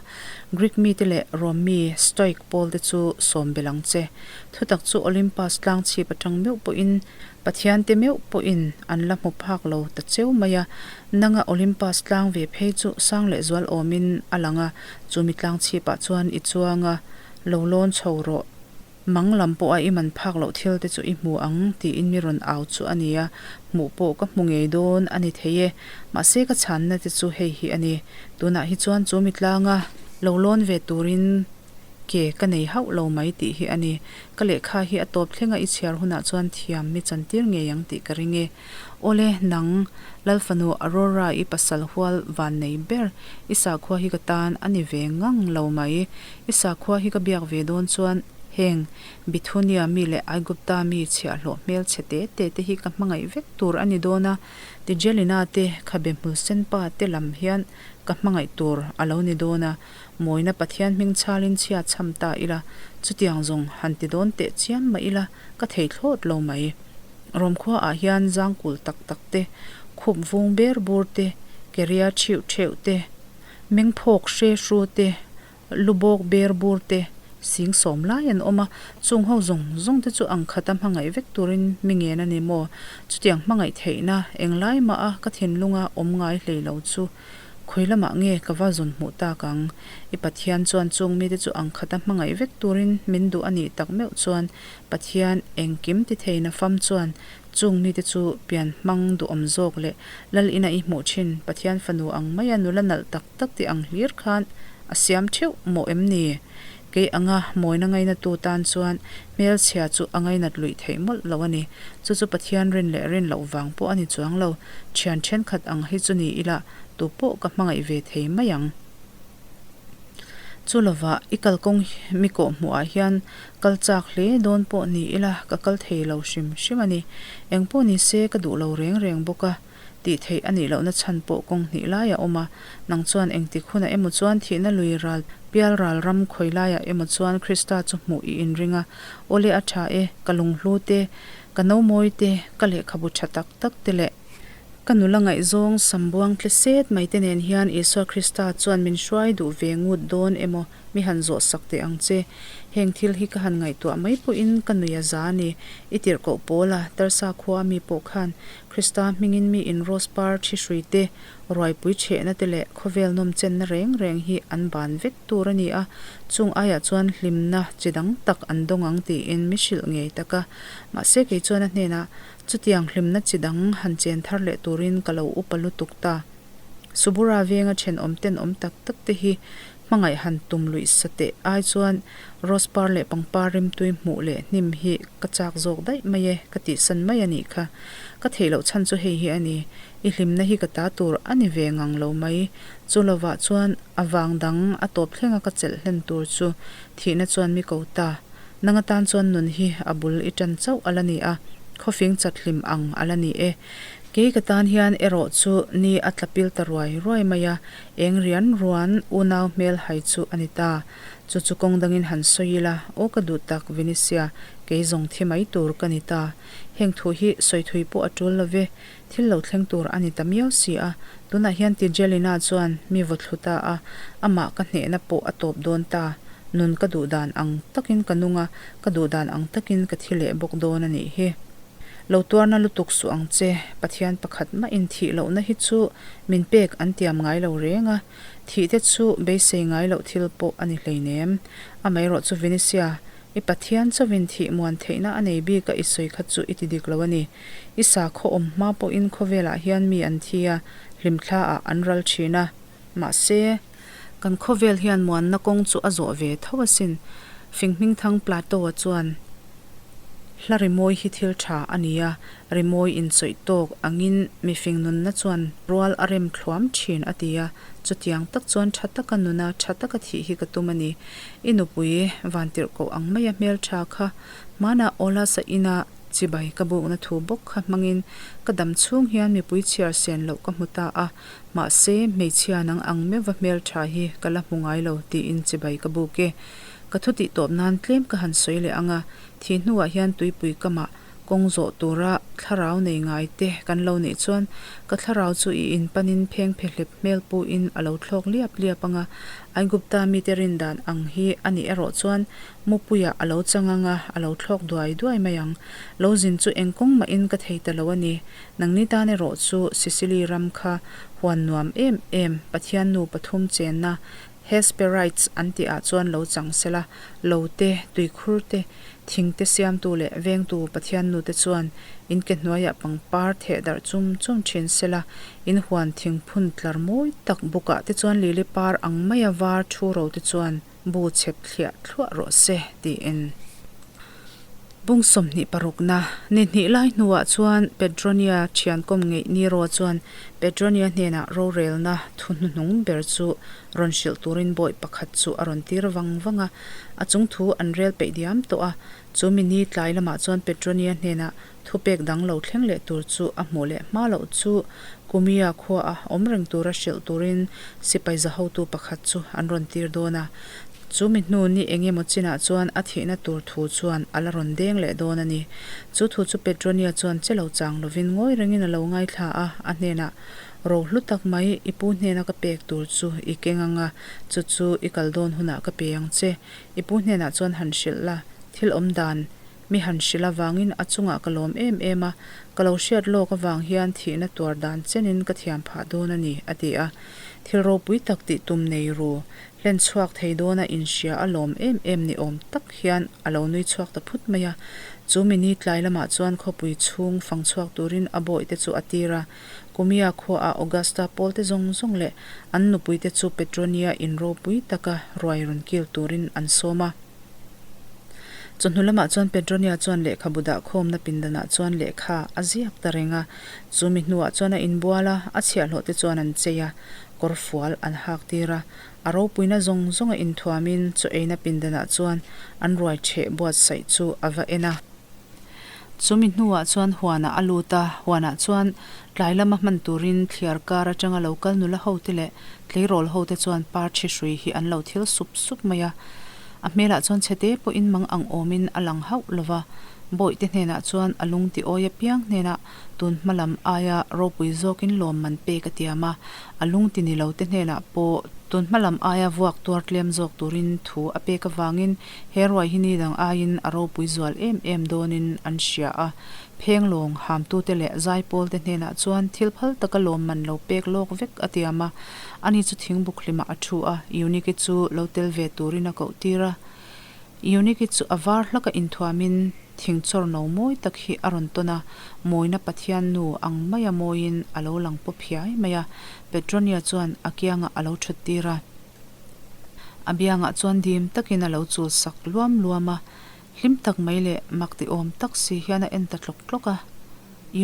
Speaker 1: Greek mite leh Rom mi Stoic pawlte chu sawm belh ang che. Thutak chu Olympus tlang chhip atang meuh pawhin Pathiante meuh pawhin an la hmu phak lo ta cheu mai a, nanga Olympus tlang ve phei chu sang leh zual awmin a lang a, chu mi tlang chhipah chuan i chuang a, lo lawn chho rawh. Mang lam pawha i man phak loh thil te chu i hmu ang tiin mi rawn au chu a ni a, hmuh pawh ka hmu ngei dawn a ni thei e. Mahse ka chhanna te chu hei hi a ni. Tunah hi chuan chu mi tlanga lo lawn ve turin Ke ka nei hauh lo mai tih hi a ni. Ka lehkha hi a tawp thlenga i chhiar hunah chuan thiam mi chantir ngei ang tih ka ring e. Awle, nang, Lalfanu Aurora i pasal hual van nei ber, i sakhua hi ka tan a ni ve ngang lo mai. I sakhua hi ka biak ve dawn chuan heng Bithunia mi leh Aigupta mi chhiahhlawh hmelchhe te te te hi ka hmangaih vek tur a ni dawn a, Tigelina te, khabe hmulsen pa te lam hian ka hmangaih tur a lo ni dawn a. Mawina Pathian hming chhalin chhia chham ta ila, chutiang zawng han ti dawn teh chiam mah ila ka thei thlawt lo mai. Rawmkhua ah hian zangkul tak tak te, khup vung ber bur te, keria thiuh theuh te, mengphawk hre hru te, lubawk ber bur te, sing sawm lai an awm a, chung ho zawng zawng te chu ang khata hmangaih vek turin mi ngen a ni maw? Chutiang hmangaih theihna englai mah a ka thinlunga awm ngai hlei lo chu Khawi lamah nge ka va zawn hmuh tak ang? I Pathian chuan chung mite chu ang khata hmangaih vek turin min duh a nih tak meuh chuan Pathian engkim ti thei na fam chuan chung mite chu pian hmang duhawm zawk leh Lal ina i hmuh thin Pathian fanu ang maia nula nalh tak tak ti ang hlir khan a siam theuh mawh em ni? Kei anga mawina ngainatu tan chuan hmelchhia chu a ngainat luih theih mawlh lo a ni. Chu chu Pathian rin leh rin loh vang pawh a ni chuang lo. Thian thenkhat ang hi chu ni ila tu pawh ka hmangaih ve thei mai ang. Chu lovah i kalkawng mi kawh hmuhah hian kal chak hle dawn pawh ni ila ka kal thei lo hrim hrim a ni. Eng pawh ni se ka duh lo reng reng bawk a. Tih theih a nih lohna chhan pawh kawng hnih lai a awm a, nang chuan engtik hunah emaw chuan thihna lui ral pial ral ram khawi laiah emaw chuan Krista chu hmuh i inring a, Awle a tha e, ka lunghlu te, ka nomawi te, ka lehkhabu tha tak tak te leh ka nula ngaihzawng sambuang tle set mai te nen hian Isua Krista chuan min hruai duh ve ngut dawn emaw mi han zawh sak teh ang che. Heng thil hi ka han ngaihtuah mai pawhin ka nui a za a ni. I tirhkoh Paula, Tarsa khua mi pawh khan Krista hmingin mi in rose par thi hrui te, ruaipui chhehna te leh khawvel nawm chenna reng reng hi an ban vek tur a ni a, chung aiah chuan hlimna chi dang tak an dawng ang tiin mi hrilh ngei tak a. Mahse kei chuan a hnenah, Chutiang hlimna chi dang han chen thar leh turin ka lo upa lutuk ta. Subura venga thenawm tenawm tak tak te hi Hmangaih han tum luih sa teh ai chuan rose par leh pangpar rimtui hmuh leh hnim hi ka chak zawk daih mai e ka tihsan mai a nih kha. Ka theih loh chhan chu hei hi a ni, i hlimna hi ka ta tur a ni ve ngang lo mai. Chu lovah chuan a vang dang a tawp thlenga ka chelh hlen tur chu thihna chuan mi ko ta. Nang atan chuan nun hi a bul i tan chauh a la ni a, khawfing chat hlim ang a la ni e. Kei ka tan hian erawh chu ni a tla pil ta ruai ruai mai a, Eng rian ruan unau hmel hai chu a ni ta. Chu chu kawng dangin han sawi ila, aw ka duh tak Venetia, kei zawng thi mai tur ka ni ta. Heng thu hi sawi thui pawh a tul lo ve, thil lo thleng tur a ni ta miau si a. Tunah hian Tigelina chuan mi vaw thlu ta a, amah ka hnehna pawh a tawp dawn ta. Nun ka duh dan ang takin ka nung a, ka duh dan ang takin ka thi leh bawk dawn a nih hi. Lo tuarna lutuk suh ang che, Pathian pakhat mahin thih lohna hi chu min pek an tiam ngai lo reng a, thih te chu beisei ngai loh thil pawh a ni hleinem. Amaherawh chu Venetia, i Pathian chauhin thih muan theihna a nei bik a i sawi kha chu i ti dik lo a ni. I sakhaw awm hma pawhin khawvelah hian mi an thi a, hlimthla ah an ral thin a. Mahse, kan khawvel hian muanna kawng chu a zawh ve tho asin. Finghmingthang Plato-a chuan, Hla rimawi hi thil tha a ni a, rimawi inchawih tawk angin mifing nunna chuan rual a rem thluam thin a ti a. Chutiang tak chuan tha taka nuna tha taka thih hi ka tum a ni. I nupui vantirhkoh ang maia hmeltha kha hmanah Olasa ina chibai ka bukna thu bawk kha hmangin ka dam chhung hian mipui chhiar sen loh ka hmu ta a. Mahse, hmeichhia nang ang meuhva hmeltha hi ka la hmu ngai lo tiin chibai ka buk e. Ka thu tih tawp nan tlem ka han sawi leh ang a, thih hnuah hian tuipui kamah kawng zawh tura thlarau nei ngai te kan lo neih chuan ka thlarau chu i inpanin pheng phe hlep hmel puin a lo thlawk liap liap ang a. Aigupta mite rin dan ang hi a nih erawh chuan mupuiah a lo chang ang a, a lo thlawk duai duai mai ang. Lo zin chu eng kawng mahin ka thei ta lo a ni. Nangni tan erawh chu Sicily ram kha huan nuam em em, Pathian nu pathum chenna Hesperides an tih ah chuan lo chang sela, lo te, tuikhur te, thing te siamtu leh vengtu Pathian nu te chuan in ke hnuaiah pangpar theh darh chum chum thin sela, in huan thingphun tlar mawi tak bukah te chuan lili par ang maia var thu ro te chuan. Bu chhep thliah thluah rawh se, tiin. Bung 20 parukna, ni hnih lai hnuah chuan Petronia thian kawm ngeih Nero chuan Petronia hnenah rorelna thu hnuhnung ber chu rawn hrilh turin bawi pakhat chu a rawn tir vang vang a, a chung thu an rel peih diam tawh a. Chu mi ni tlai lamah chuan Petronia hnenah thupek dang lo thleng leh tur chu a hmuh leh hma loh chu Kumia khuaah awm reng tura hrilh turin sipai za hotu pakhat chu an rawn tir dawn a. Chu mi hnu ni eng emaw chinah chuan a thihna tur thu chuan a la rawn deng leh dawn a ni. Chu thu chu Petronia chuan che lo chang lovin ngawi rengin a lo ngaithla a, a hnenah, Ro hlu tak mai, i pu hnena ka pek tur chu i keng ang a, chu chu i kal dawn hunah ka pe ang che. I pu hnenah chuan han hrilh la, thil awm dan mi han hrilh avangin a chungah ka lawm em em a, ka lo hriat lawk avang hian thihna tuar dan chenin ka thiam phah dawn a ni, a ti a. Thil ropui tak tih tum nei ru, hlen chhuak thei dawna inhria a lawm em em ni awm tak hian a lo nui chhuak ta phut mai a. Chu mi ni tlai lamah chuan khawpui chhung fang chhuak turin a bawihte chu a tir a. Kumia khuaah Augusta pawlte zawng zawng leh an nupuite chu Petronia in ropui taka ruai rawn kil turin an sawm a. Chawhnu lamah chuan Petronia chuan lehkhabu dahkhawmna pindanah chuan lehkha a ziak ta reng a. Chumi hnuah chuan a inbual a, a chhiahhlawh te chuan an chei a, kawr fual an hak tir a. A ropuina zawng zawnga inthuamin chaw eina pindanah chuan an ruai chheh buatsaih chu a va en a. Chumi hnuah chuan huanah a lut a, huanah chuan tlai lama hman turin thliar kar atanga lo kal nula hote leh tleirawl hote chuan par thi hrui hi an lo thil sup sup mai a. A hmelah chuan chhete pawhin mang ang awmin a lang hauh lo va, Bawihte hnenah chuan a lung ti awi apiang hnenah tun hma lam aia ropui zawkin lawmman pek a tiam a, a lung ti ni lote hnenah pawh tun hma lam aia vuak tuar tlem zawk turin thu a pek avangin he ruai hi ni dang aiin a ropui zual em em dawnin an hria a. Phenglawng hamtute leh zaipawlte hnenah chuan thil phal taka lawmman lo pek lawk vek a tiam a. Ani chu thingbuk hlimah a thu a, Eunike chu lo tel ve turin a koh tir a. Eunike chu a var hlaka inthuamin thingchawr no mawi tak hi a rawn tawn a, mawina Pathian nu ang maia mawiin a lo lang pawp hiai mai a. Petronia chuan a kiangah a lo thut tir a. A biangah chuan dim takin a lo chul sak luam luam a. Hlim tak mai leh mak ti awm tak si hian a en ta tlawk tlawk a,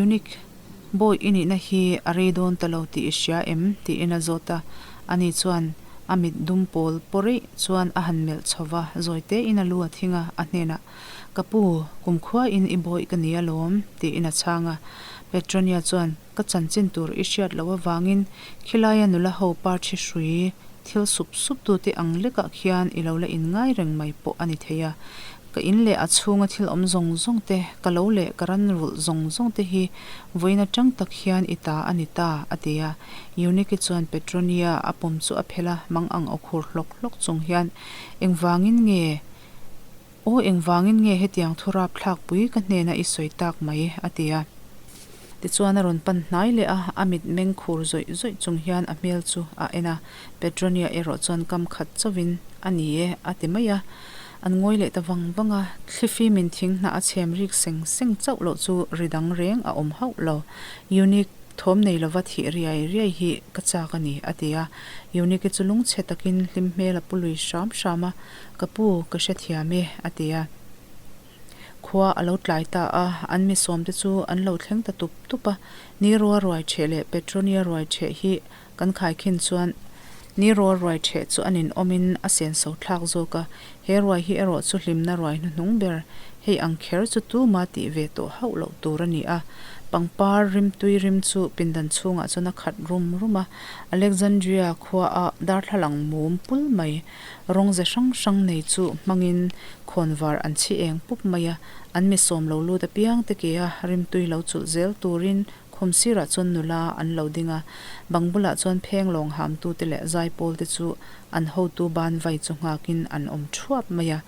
Speaker 1: Unique, bawi i nihna hi a rei dawn ta lo tih i hria em? tiin a zawt a, ani chuan a mit dum pawl pawreih chuan a han melh chho va, zawi tein a lu a thing a, a hnenah, Ka pu, kumkhuain i bawi ka ni alawm, tiin a chhang a. Petronia chuan, Ka chanchin tur i hriat loh avangin khilaia nula ho parthi hrui thil sup sup tute ang lekah khian i lo la inngai reng mai pawh a ni thei a. Ka in leh a chhunga thil awm zawng zawng te, ka lo leh ka ran rulh zawng zawng te hi vawiin atang tak hian i ta a ni ta, a ti a. Eunike chuan Petronia a pawm chu a phelh a, mang ang aw khur hlawk hlawk chung hian, Engvangin nge? Aw engvangin nge hetiang thu rapthlak pui ka hnena i sawi tak mai? a ti a. Tichuan a rawn pan hnai leh a, a mit meng khur zawih zawih chung hian a hmel chu a en a. Petronia erawh chuan kam khat chauhin, A ni e, a ti mai a. An ngawi leh ta vang vang a, thlifimin thing hnah a chhem rik seng seng chauh loh chu ri dang reng a awm hauh lo. Unique thawm nei lova thih riai riai hi ka chak a ni, a ti a. Unique chu lungchhe takin hlim hmel a pu lui hram hram a. Ka pu, ka hrethiam e, a ti a. Khua a lo tlai ta a, an mi sawmte chu an lo thleng ta tup tup a. Ni rua ruai ṭheh leh Petronia ruai ṭheh hi kan khaikhin chuan ni rua ruai ṭheh chu a ninawmin a senso thlak zawk a. He ruai hi erawh chu hlimna ruai hnuhnung ber, hei ang kher chu tuma tih ve tawh hauh loh tur a ni a. Pangpar rimtui rim chu pindan chhungah chuan a khat rum rum a. Alexandria khuaa darthlalang mum pul mai Rawng ze hrang hrang nei chu hmangin khawnvar an chhi eng pup mai a, an mi sawm lo lut apiang te ke a rimtui lo chulh zel turin khum sirah chuan nula an lo ding a, bang bulah chuan pheng lawng hamtute leh zaipawl te chu an hotu ban vai chu nghakin an awm thuap mai a.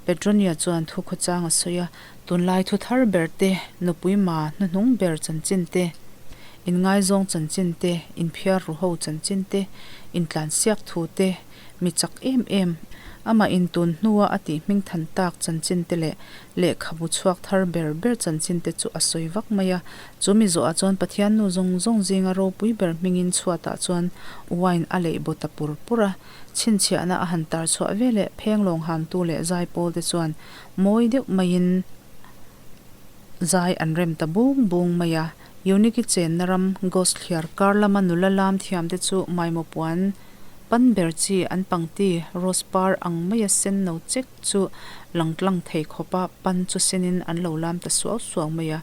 Speaker 1: Petronia chuan thu khawchang a sawi a, tunlai thu thar ber te, nupui ma hnuhnung ber chanchin te, inngaizawng chanchin te, inphiar ru ho chanchin te, intlansiak thu te, Mi chak em em. Amah in tun hnua a tih hmingthan tak chanchin te leh lehkhabu chhuak thar ber ber chanchin te chu a sawi vak mai a. Chu mi zawhah chuan Pathian nu zawng zawng zinga ropui ber hmingin chhuatah chuan wine a leih baw ta pur pur a. Chhinchhiahna a han tar chhuah ve leh phenglawng hamtu leh zaipawl te chuan mawi deuh maiin zai an rem ta bung bung mai a. Euniki chenna ram Ghost thliar kar lama nula lam thiamte chu maimaw puan pan ber chi an pangti rose par ang maia sen no chek chu lang tlang thei khawpa pan chu senin an lo lam ta suau suau mai a.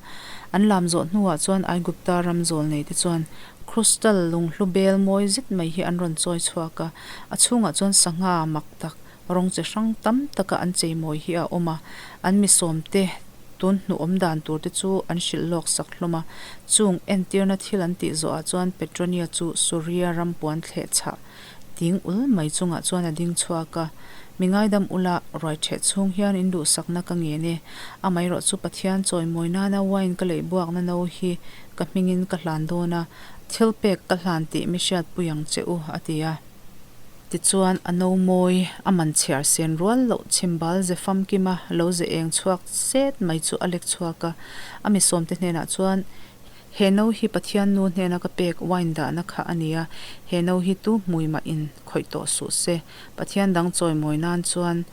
Speaker 1: An lam zawh hnuah chuan Aigupta ram zawl nei te chuan crystal lunghlu bel mawi zet mai hi an rawn chawi chhuak a, a chhungah chuan sangha mak tak rawng chi hrang tam taka an cheimawi hi a awm a, an mi sawmte tun hnuh awm dan tur te chu an hrilh lawk sak hlawm a. Chung entirna thil an tih zawhah chuan Petronia chu Suria ram puan thleh chhah ting ul mai chungah chuan a ding chhuak a, Mi ngaidam ula, ruai ṭheh chhung hian in duhsakna ka ngen e. Amaherawh chu Pathian chawimawi nana wine ka leih buakna no hi ka hmingin ka hlan dawn a, thil pek ka hlan tih mi hriatpui ang che u, a ti a. Tichuan a no mawi, a man chhiar sen rual loh chhimbal ze famkima lo ze eng chhuak set mai chu a lek chhuak a. A mi sawmte hnenah chuan, He no hi Pathian nu hnena ka pek wine dahna kha a ni a, he no hi tu hmui mah in khawih tawh suh se, Pathian dang chawimawi nan chuan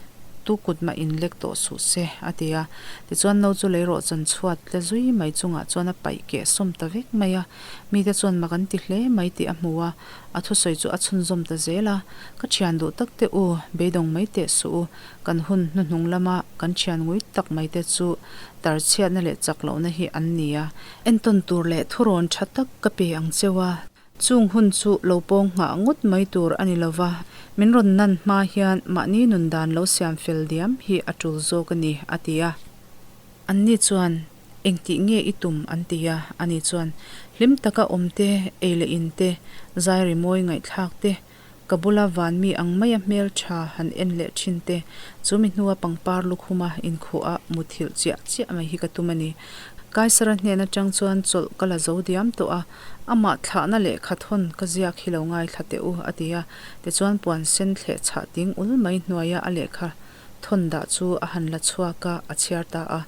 Speaker 1: tu kut mah in lek tawh suh se, a ti a. Tichuan no chu lei rawhchan chhuat tle zui mai chungah chuan a paih keh sawm ta vek mai a. Mite chuan mak an ti hle mai tih a hmu a. A thusawi chu a chhunzawm ta zel a, Ka thian duh tak teh u, beidawng mai teh suh u, kan hun hnuhnung lama kan thian ngui tak mai te chu tarchhiatna leh chak lohna hi an ni a, entawn tur leh thurawn tha tak ka pe ang cheu a, chung hun chu lo pawng nghah ngawt mai tur a ni lova, min rawn nan hma hian mahni nun dan lo siam fel diam hi a tul zawk a ni, a ti a. Anni chuan, Engtih nge i tum? an ti a. Ani chuan, Hlim taka awm te, ei leh in te, zai rimawi ngaihthlak te, ka bula van mi ang maia hmel tha han en leh thin te, chu mi hnua pangpar lukhuma inkhuh a muthilh chiah chiah mai hi ka tum a ni. Kaisara hnen atang chuan chawlh ka la zo diam tawh a, amah thlahna lehkha thawn ka ziak hi lo ngaithla teh u, a ti a. Tichuan puan sen thleh chhah ting ul mai hnuaia a lehkha Thawn dah chu a han la chhuak a, a chhiar ta a.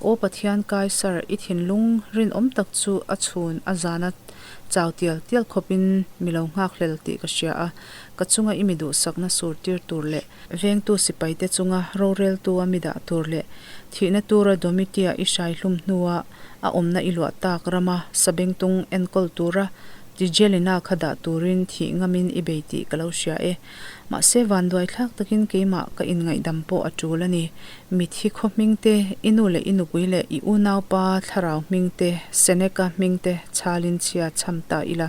Speaker 1: Aw Pathian Kaisar, i thinlung rinawm tak chu a chhun a zana chau tial tial khawpin mi lo nghakhlel tih ka hria a, ka chunga i mi duhsakna sur tir tur leh vengtu sipaite chunga roreltua mi dah tur leh thihna tura Domitia i hrai hlum hnua a awmna i luah tak rama sabengtung enkawl tura Tigelina kha dah turin thih ngamin i bei tih ka lo hria e. Mahse vanduai thlak takin keimah ka inngaihdam pawh a tul a ni. Mithi khaw hming te, i nu leh i nupui leh i unaupa thlarau hming te, Seneca hming te chhalin chhia chham ta ila,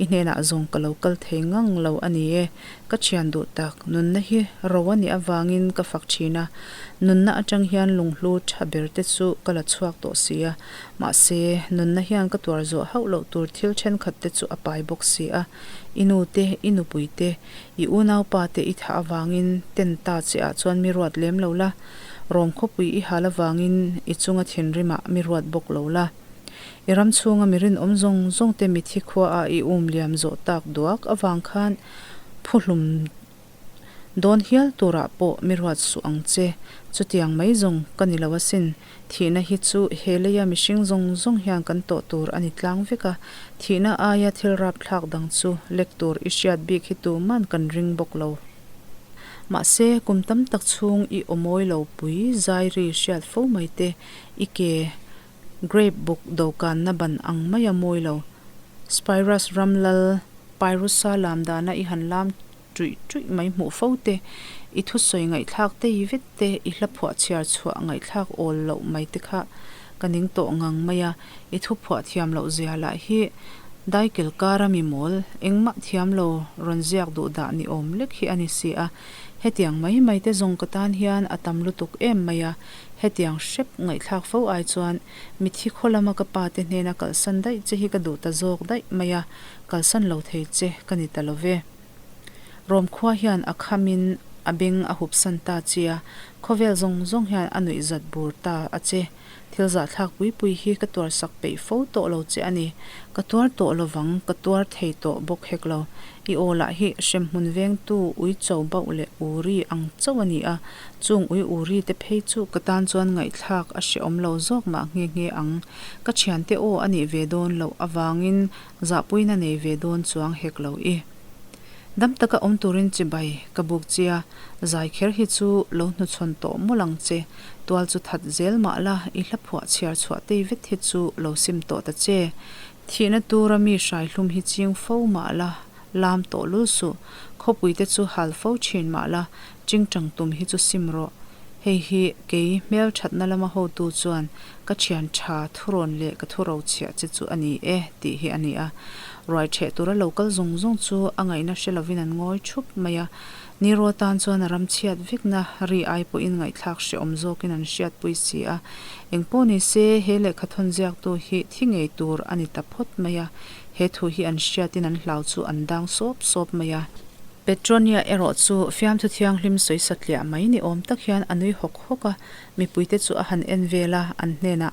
Speaker 1: i hnenah zawng ka lo kal thei ngang lo a ni e. Ka thian duh tak, nunna hi ro a nih avangin ka fak thin a, nunna atang hian lunghlu tha ber te chu ka la chhuak tawh si a, mahse nunna hian ka tuar zawh hauh loh tur thil thenkhat te chu a pai bawk si a. I nu te, i nupui te, i unaupa te i thah avangin ten ta che ah chuan mi ruat lem lo la, Rom khawpui i hal avangin i chunga thinrimah mi ruat bawk lo la. I ram chhunga mi rinawm zawng zawng te mithi khua ah i um liam zawh tak duak avang khan phuhlum Dawn hial turah pawh mi ruat suh ang che. Chutiang mai zawng ka ni lo asin. Thihna hi chu he leia mihring zawng zawng hian kan tawh tur a ni tlang vek a. Thihna aia thil rapthlak dang chu lek tur i hriat bik hi tuman kan ring bawk lo. Mahse, kum tam tak chhung i awmawi lo pui zai ri hriat fo mai te, i ke grape buk dokanna ban ang maia mawi lo. Spyrus ram lal Pyrusa lam dana i han lam ṭuih ṭuih mai hmuh fo te, i thusawi ngaihthlak tei vet te, i hla phuah chhiar chhuah ngaihthlak awl loh mai te kha ka ning tawh ngang mai a, i thu phuah thiam loh zia lah hi daikil kara mi mawl engmah thiam lo rawn ziak duh dah ni awm lek hi a ni si a, hetiang mai mai te zawng ka tan hian a tam lutuk em mai a, hetiang hrep ngaihthlak fo ai chuan mithi khaw lama ka pa te hnena kalsan daih che hi ka duh ta zawk daih mai a, kalsan lo thei che ka ni ta lo ve. Rom khua hian a khamin a beng a hupsan ta che a, khawvel zawng zawng hian a nuihzat bur ta a che. Thil zahthlak pui pui hi ka tuarsak peih fo tawh lo che a ni. Ka tuar tawh lovang, ka tuar thei tawh bawk hek lo. I aw lah hi hremhmun vengtu ui cho bauh leh uri ang chauh a ni a, chung ui uri te phei chu ka tan chuan ngaihthlak a hrehawm lo zawk mah nghe nghe ang. Ka thiante aw a nih ve dawn loh avangin zahpuina nei ve dawn chuang hek lo i. Dam taka awm turin chibai ka buk chia, zai kher hi chu lo hnuchhawn tawh mawlh ang che, tual chu that zel mah la i hla phuah chhiar chhuah tei vet hi chu lo sim tawh ta che. Thihna tura mi hraihlum hi ching fo mah la, lam tawh lul suh. Khawpui te chu hal fo thin mah la, chingchang tum hi chu sim rawh. Hei hi kei hmelthatna lama hotu chuan ka thian tha thurawn leh ka thuro chhiah che chu a ni e tih hi a ni a. Ruai theh tura lo kal zung zung chu a ngaihna hre lovin an ngawi thup mai a. Niro tan chuan a ram chhiat vekna ri ai pawhin ngaihthlak hrehawm zawkin an hriatpui si a. Engpawh ni se, he lehkha thawn ziaktu hi thi ngei tur a ni ta phawt mai a. He thu hi an hriatin an hlau chu an dang sawp sawp mai a. Petronia erawh chu fiamthu thianghlim sawi satliah mai ni awm tak hian a nui hawk hawk a, mipuite chu a han en vel a, an hnenah,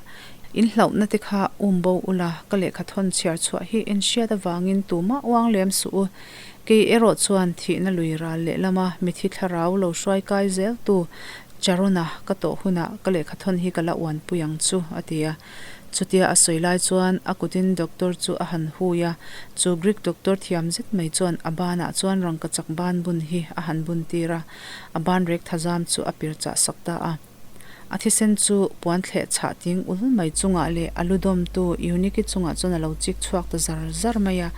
Speaker 1: In hlauhna te kha um bo ula, ka lehkha thawn chhiar chhuah hi en hriat avangin tumah uang lem suh u. Kei erawh chuan thihna lui ral lehlama mithi thlarau lo hruai kai zel tu Charona ka tawh hunah ka lehkha thawn hi ka la uanpui ang chu, a ti a. Chutia a sawi lai chuan a kutin doctor chu a han hui a, chu Greek doctor thiam zet mai chuan a banah chuan rangkachak ban bun hi a han bun tir a, a ban rek thazam chu a pir chah sak ta a. A thisen chu puan thleh chhah ting ul mai chungah leh a lu dawmtu Eunike chungah chuan a lo chik chhuak ta zar zar mai a.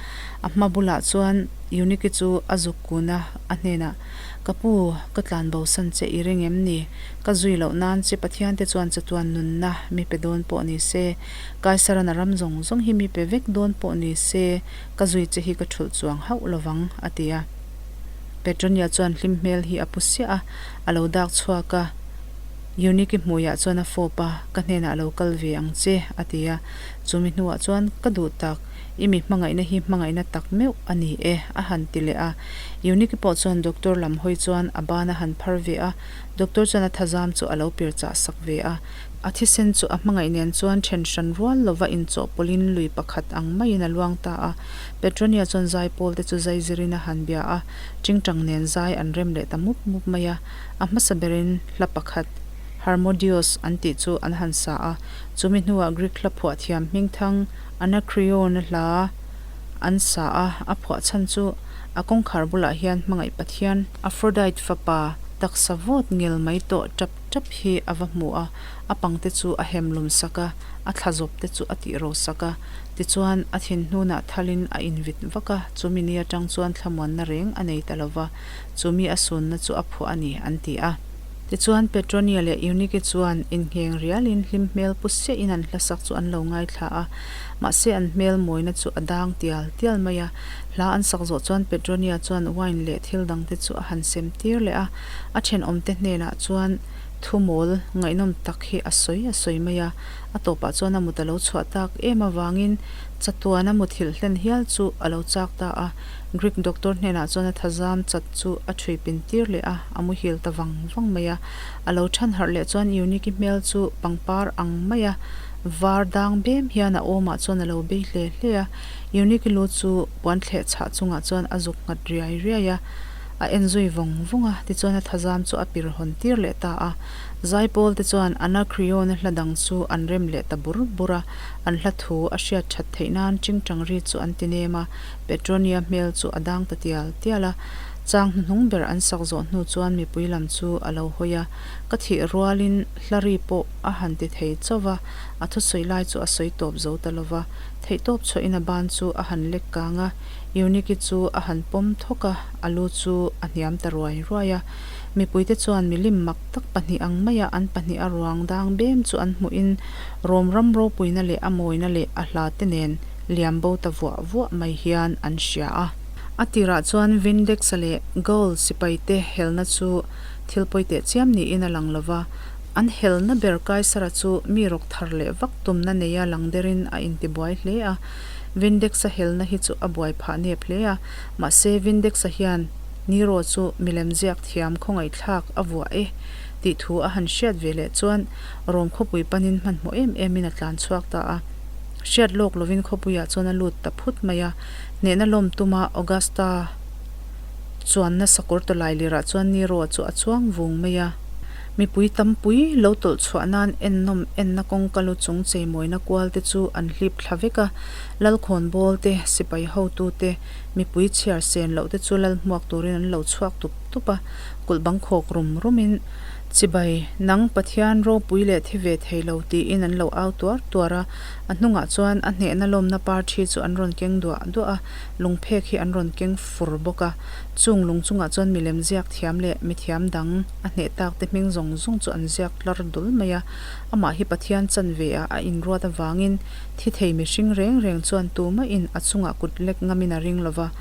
Speaker 1: A hma bulah chuan Eunike chu a zuk kun a, a hnenah, Ka pu, ka tlan bosan che i ring em ni? Ka zui loh nan che Pathiante chuan chatuan nunna mi pe dawn pawh ni se, Kaisaran a ram zawng zawng hi mi pe vek dawn pawh ni se, ka zui che hi ka thulh chuang hauh lovang, a ti a. Petronia chuan hlim hmel hi a pu siah a, a lo dak chhuak a, Eunike hmuiah chuan a fawp a, Ka hnenah lo kal ve ang che, a ti a. Chumi hnuah chuan, Ka duh tak, i mi hmangaihna hi hmangaihna tak meuh a ni e, a han ti leh a. Eunike pawh chuan doctor lam hawi chuan a ban a han phar ve a, doctor chuan a thazam chu a lo pir chah sak ve a. A thisen chu a hmangaih nen chuan then hran rual lova inchawhpawlhin lui pakhat ang maiin a luang ta a. Petronia chuan zaipawl te chu zai zirin a han bia a, Tingtang nen zai an rem leh ta mup mup mai a, a hmasa berin hla pakhat, Harmodios an tih chu an han sa a, chumi hnuah Greek hla phuah thiam hmingthang Anacreon-a hla an sa a, a phuah chhan chu a kawngkhar bulah hian hmangaih Pathian, Aphrodite fapa taksa vawt ngel mai tawh tap tap hi a va hmu a, a pangte chu a hem lum sak a, a thla zawp te chu a tih ro sak a. Tichuan, a thinhnunah thalin a invit vak a, chumi ni atang chuan thlamuanna reng a nei ta lo va, chumi a sunna chu a phuah a ni, an ti a. Tichuan, Petronia leh Eunike chuan inngheng rialin hlim hmel pu siahin an hlasak chu an lo ngaithla a, mahse an hmel mawina chu a dang tial tial mai a. Hla an sak zawh chuan Petronia chuan wine leh thil dangte chu a han sem tir leh a, a thenawmte hnenah chuan thumawl ngaihnawm tak hi a sawi a sawi mai a. A tawpah chuan a mut a lo chhuah tak em avangin chatuana muthilh hlen hial chu a lo chak ta a. Greek doctor hnenah chuan a thazam chat chu a ṭhui pin tir leh a, a muhil ta vang vang mai a. A lo ṭhan harh leh chuan Eunike hmel chu pangpar ang maia var dang bem hian a awmah chuan a lo bei hle hle a. Eunike lu chu puan thleh chhah chungah chuan a zuk nghat riai riai a, a en zui vawng vawng a, tichuan a thazam chu a pir hawn tir leh ta a. Zaipawl te chuan Anacreon-a hla dang chu an rem leh ta bur bur a, an hla thu a hriat that theih nan Chingchang ri chu an ti nem a, Petronia hmel chu a dang ta tial tial a. Chang hnuhnung ber an sak zawh hnu chuan mipui lam chu a lo hawi a, ka thih rualin hla ri pawh a han ti thei chauh va, a thusawi lai chu a sawi tawp zo ta lo va, theihtawp chhuahin a ban chu a han lek kang a, Eunike chu a han pawm thawk a, a lu chu a hniam ta ruai ruai a. Mipuite chuan milim mak tak pahnih ang maia an pahnih a ruang dang bem chu an hmuhin Rom ram ropuina leh a mawina leh a hla te nen liam bo ta vuah vuah mai hian an hria a. A tirah chuan Vindex-a leh Gaul sipaite helna chu thil pawi teh chiam niin a lang lo va, an helna ber Kaisara chu mi rawk thar leh vak tumna neia lang derin a intibuai hle a. Vindex-a helna hi chu a buai phah nep hle a, mahse Vindex-a hian Nero chu milem ziak thiam khawngaihthlak a vuah e. tih thu a han hriat ve leh chuan Rom khawpui panin hmanhmawh em emin a tlan chhuak ta a. Hriat lawk lovin khawpuiah chuan a lut ta phut mai a. Hnehna lawm tuma Augusta chuanna sakawr tawlai lirah chuan Nero-a chu a chuang vung mai a. Mipui tampui lo tawlh chhuah nan ennawm enna kawngka lu chung cheimawina kual te chu an hlip thla vek a. Lalkhawnbawl te, sipai hotu te, mipui chhiar sen loh te chu lal hmuak turin an lo chhuak tup tup a, kulh bang khawk rum rumin, Chibai, nang Pathian ropui leh thi ve thei lo tiin an lo au tuar tuar a, a hnungah chuan a hnehna lawmna par thi chu an rawn keng duah duah a, lungphek hi an rawn keng fur bawk a, chung lung chungah chuan milem ziak thiam leh mithiam dang a hneh tak te hming zawng zawng chu an ziak tlar dul mai a, amah hi Pathian chanve ah a inruat avangin Thi thei mihring reng reng chuan tumahin a chungah kut lek ngamin a ring lova,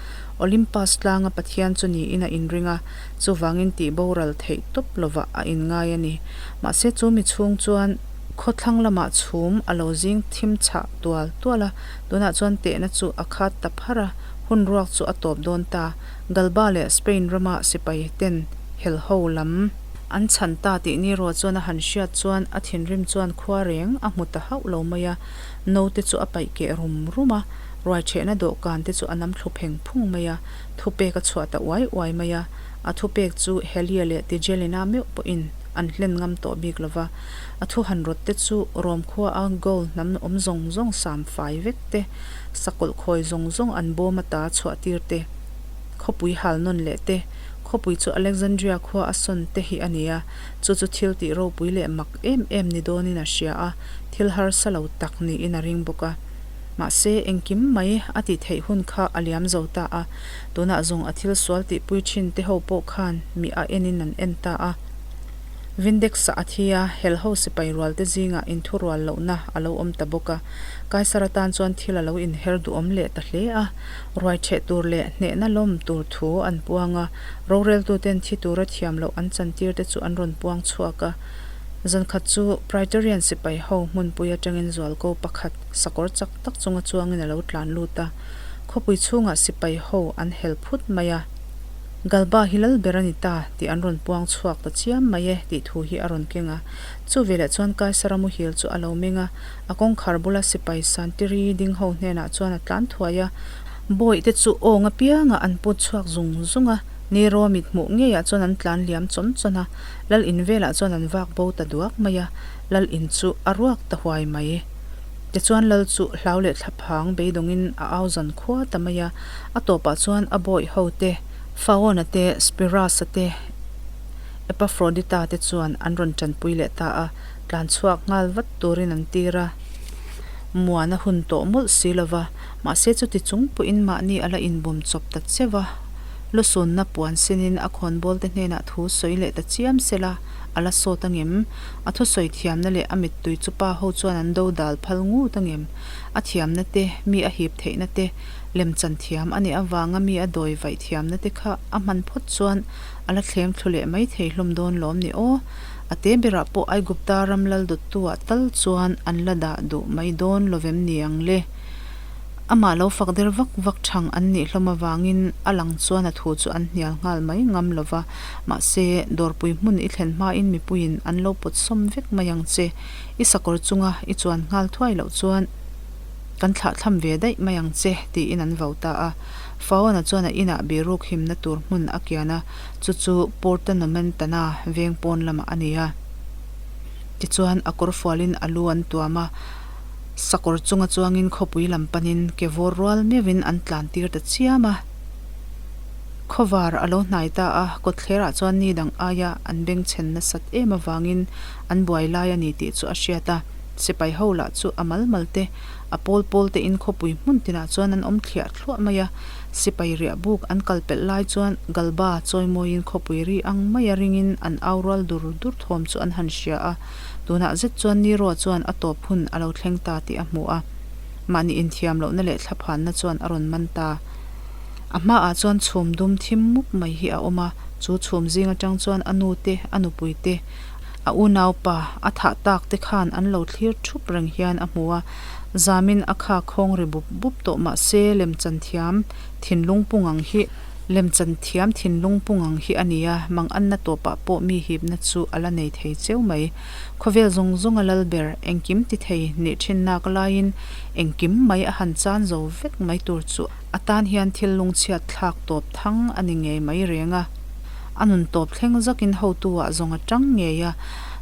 Speaker 1: Olympus tlanga Pathian chu niin a inring a, chuvangin tih boral theih tawp lovah a inngai a ni. Mahse chu mi chhung chuan khawthlang lamah chhum a lo zing thim chhah tual tual a, tunah chuan tehna chu a khat ta phar a, hun ruak chu a tawp dawn ta. Galba leh Spain rama sipai ten helho lam. An chhan ta tih ni ruah chuan a han hriat chuan a thinrim chuan khua reng a hmu ta hauh lo mai a, naute chu a paih keh rum rum a, ruaichhehna dawhkan te chu a nam thlu pheng phung mai a, thupek a chhuah ta uai uai mai a, a thupek chu Helia leh Tigelina meuh pawhin an hlen ngam tawh bik lo va, a thu han rawt te chu Rom khua a Gaul hnam awm zawng zawng sam fai vek te, sakawlh khawi zawng zawng an bawm ata chhuah tir te, khawpui hal nawn leh te, Khawpui chu Alexandria khua a sawn te hi a ni a, chu chu thil tih ropui leh mak em em ni dawnin a hria a, thil harsa lo tak niin a ring bawk a. Mahse, engkim mai a tih theih hun kha a liam zo ta a, tunah zawng a thil sual tihpui thin te ho pawh khan mi a enin an en ta a. Vindex-a a thi a, helho sipai rual te zingah inthurual lohna a lo awm ta bawk a, Kaisar atan chuan thil a lo inher duhawm leh ta hle a. Ruai ṭheh tur leh hnehna lawm tur thu an puang a, roreltuten thi tura thiam loh an chantir te chu an rawn puang chhuak a. Zankhat chu Praetorian sipai ho hmunpui atangin zualko pakhat sakawr chak tak chunga chuangin a lo tlan lut a, khawpui chhungah sipai ho an hel phut mai a. Galba hi lal ber a ni ta tih an rawn puang chhuak ta chiam mai e tih thu hi a rawn keng a. Chuveleh chuan Kaisara muhil chu a lo meng a, A kawngkhar bula sipai Santiri ding ho hnenah chuan a tlan thuai a, Bawihte chu awng apiangah an put chhuak zung zung a, Nero mit hmuh ngeiah chuan an tlan liam chawn chawn a, Lal in velah chuan an vak bo ta duak mai a, Lal in chu a ruak ta huai mai. Tichuan Lal chu hlau leh thlaphang beidawngin a au zan khua ta mai a, a tawpah chuan a bawih ho te, Faona te, Spirasa te, Epafrodita te chuan an rawn tanpui leh ta a. Tlan chhuak nghal vat turin an tir a, muan a hun tawh mawlh si lo va, mahse chuti chung pawhin mahni a la inbum chawp ta che va, lusunna puan sinin a khawnbawl te hnenah thu sawi leh ta chiam se la, a la sawt angem? A thusawi thiamna leh a mittui chu pa ho chuan an do dal phal ngut angem? A thiamna te, mi a hip theihna te, lemchan thiam a nih avanga mi a dawi vaih thiamna te kha a hman phawt chuan a la thlem thlu leh mai thei hlawm dawn lawm ni aw? A te berah pawh Aigupta ram lal dawttuah tal chuan an la dah duh mai dawn lovem ni ang le? Amah lo fak der vak vak thang an nih hlawm avangin a lang chuan a thu chu an hnial nghal mai ngam lo va, mahse, dawrpui hmun i thlen hmain mipuiin an lo pawt sawm vek mai ang che. I sakawr chunga i chuan nghal thuai loh chuan kan thlahthlam ve daih mai ang che, tiin an vau ta a. Faona chuan a inah biruk himna tur hmun a kian a. Chu chu Porta Nomentana veng pawn lamah a ni a. Tichuan, a kawr fualin a lu an tuam a, sakawr chunga chuangin khawpui lam panin ke vawr rual meuhin an tlan tir ta chiam a. Khawvar a lo hnai ta a, kawtthlerah chuan ni dang aia an bengchhen nasat em avangin an buai lai a ni tih chu a hriat a. Sipai ho lah chu a mal mal te, a pawl pawl tein khawpui hmun tinah chuan an awm thliah thluah mai a. Sipai riah buk an kal pelh lai chuan Galba chawimawiin khawpui ri ang maia ringin an au rual dur dur thawm chu an han hria a, tunah zet chuan Nero chuan a tawp hun a lo thleng ta tih a hmu a. Mahni inthiam lohna leh thlaphanna chuan a rawn man ta. A hmaah chuan chhum dum thim mup mai hi a awm a, chu chhum zing atang chuan a nu te, a nupui te, a unaupa a thah tak te khan an lo thlir thup reng hian a hmu a. Zamin a kha khawng ri bup bup tawh mah se lemchan thiam thinlung pung ang hi. Lemchan thiam thinlung pung ang hi a ni a, manganna tawpah pawh mi hipna chu a la nei thei cheu mai. Khawvel zawng zawnga lal ber, engkim ti thei nih thin nak laiin engkim mai a han chan zo vek mai tur chu a tan hian thil lungchhiat thlak tawp thang a ni ngei mai reng a. A nun tawp thleng zakin hotu-ah zawng a tang ngei a,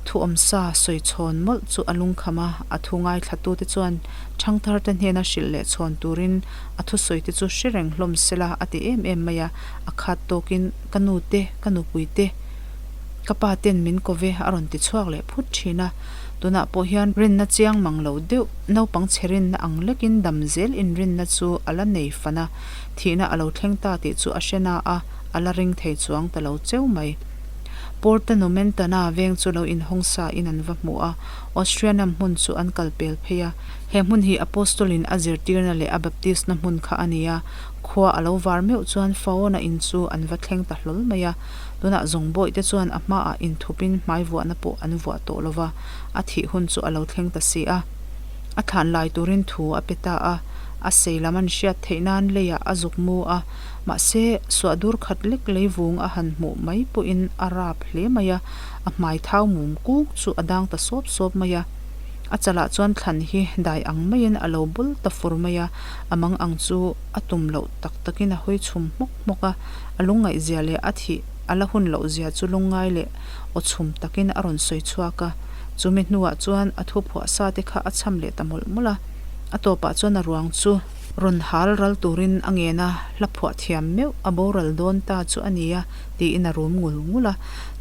Speaker 1: thu awmsa sawi chhawn mawlh chu a lungkham a, a thu ngaithlatute chuan ṭhangtharte hnena hrilh leh chhawn turin a thusawi te chu hre reng hlawm sela a ti em em mai a, a khat tawkin ka nu te, ka nupui te, ka pa ten min ko ve a rawn ti chhuak leh phut thin a, tunah pawh hian rinna chiang mang lo deuh, naupang chhe rinna ang lekin dam zel inrinna chu a la nei fan a, thihna a lo thleng ta tih chu a hre na a, a la ring thei chuang ta lo cheu mai. Porta Nomentana veng chu lo inhawng sa in an va hmu a, Austrianam hmun chu an kal pel phei a, He hmun hi Apostol-in a zirtirna leh a baptisna hmun kha a ni a, khua a lo var meuh chuan Faona in chu an va thleng ta hlawl mai a. Tunah zawng bawihte chuan a hmaah inthupin hmai vuahna pawh an vuah tawh lo va, a thih hun chu a lo thleng ta si a. A thlan lai turin thu a pe ta a, a sei lam an hriat theih nan leiah a zuk mu a, mahse, suah dur khat lek lei vung a han hmuh mai pawhin a rap hle mai a, a hmai thau mum kuk chu a dang ta sawp sawp mai a. A chalah chuan thlan hi dai ang maiin a lo bul ta fur mai a, a mang ang chu a tum loh tak takin a hawi chhum hmawk hmawk a, a lungngaihzia leh a thih a la hun loh zia chu lungngai leh aw chhum takin a rawn sawi chhuak a, chumi hnuah chuan a thu phuah sa te kha a cham leh ta mawlh mawlh a, a tawpah chuan a ruang chu rawn hal ral turin a ngen a, hla phuah thiam meuh a boral dawn ta chu a nia tiin a rum ngul ngul a,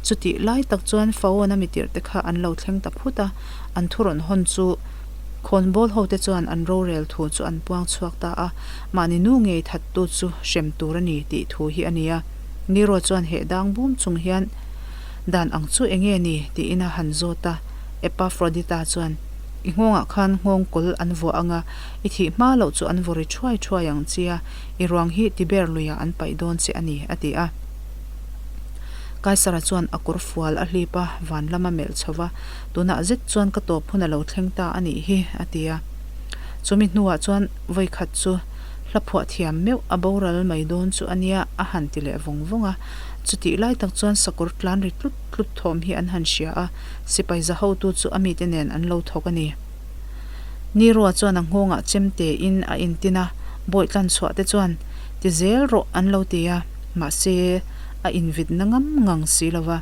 Speaker 1: chutih lai tak chuan Fawn-a mitirh te kha an lo thleng ta phut a. An thu rawn hawn chu khawnbawl hote chuan an rorel thu chu an puang chhuak ta a, mahni nu ngei thattu chu hrem tur a ni tih thu hi a ni a. Nero chuan heh dang bum chung hian dan ang chu enge ni tiin a han zawt a, Epafrodita chuan, I nghawngah khan nghawng kawl an vuah ang a, i thih hma loh chu an vaw ri thuai thuai ang chia, i ruang hi Tiber luiah an paih dawn che a ni, a ti a. Kaisara chuan a kawr fual a hlip a, van lama melh chho va, Tunah zet chuan ka tawp hun a lo thleng ta a nih hi, a ti a. Chumi hnuah chuan vawi khat chu hla phuah thiam meuh a boral mai dawn chu a nia, a han ti leh vawng vawng a. Chutih lai tak chuan sakawr tlan ri tlut tlut thawm hi an han hria a, sipai za hotu chu a mite nen an lo thawk a ni. Nirua chuan a nghawngah chem tein a intin a, bawi tlan chhuah te chuan ti zel rawh an lo ti a, mahse a invitna ngam ngang si lo va.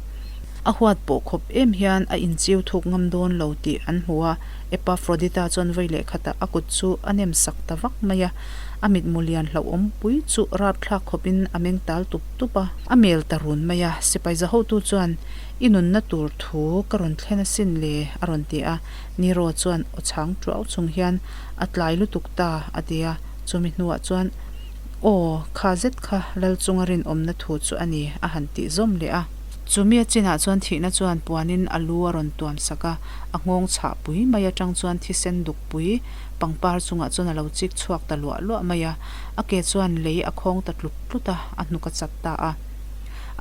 Speaker 1: A huat pawh khawp em hian a inchiu thuk ngam dawn lo tih an hmu a, Epafrodita chuan vawi leh khatah a kut chu a nem sak ta vak mai a, a mitmu lian hlauhawm pui chu rapthlak khawpin a meng tal tup tup a. A mel ta run mai a, sipai za hotu chuan, I nunna tur thu ka rawn thlen asin le, a rawn ti a, Nero chuan aw chhang tuau chung hian, A tlai lutuk ta, a ti a, chumi hnuah chuan, Aw, kha zet kha lal chunga rinawmna thu chu a ni, a han tih zawm leh a. Chumi a chinah chuan thihna chuan puanin a lu a rawn tuam sak a, a nghawng chhah pui mai atang chuan thisen duk pui pangpar chungah chuan a lo chik chhuak ta luah luah mai a, a ke chuan lei a khawng ta tlut tlut a, a hnuk a chat ta a.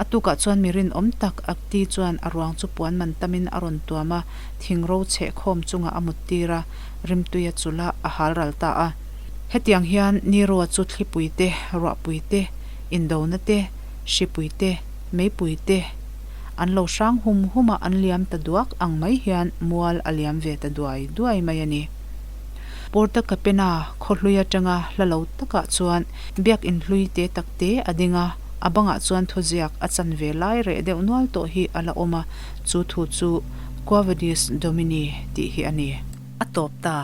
Speaker 1: A tukah chuan mi rinawm tak Akti chuan a ruang chu puan man tamin a rawn tuam a, thing ro chheh khawm chungah a mut tir a, rimtui a chulh a, a hal ral ta a. Hetiang hian Nero-a chu thlipui te, ruahpui te, indona te, hripui te, Meipui te an lo hrang hum hum a, an liam ta duak ang mai hian mual a liam ve ta duai duai mai a ni. Porta Capena khaw hlui atanga hla lo takah chuan biakin hlui te tak te a ding a, a bangah chuan thuziak a chan ve lai reh deuh nual tawh hi a la awm a, chu thu chu Quo Vadis Domini tih hi a ni. A tawp ta.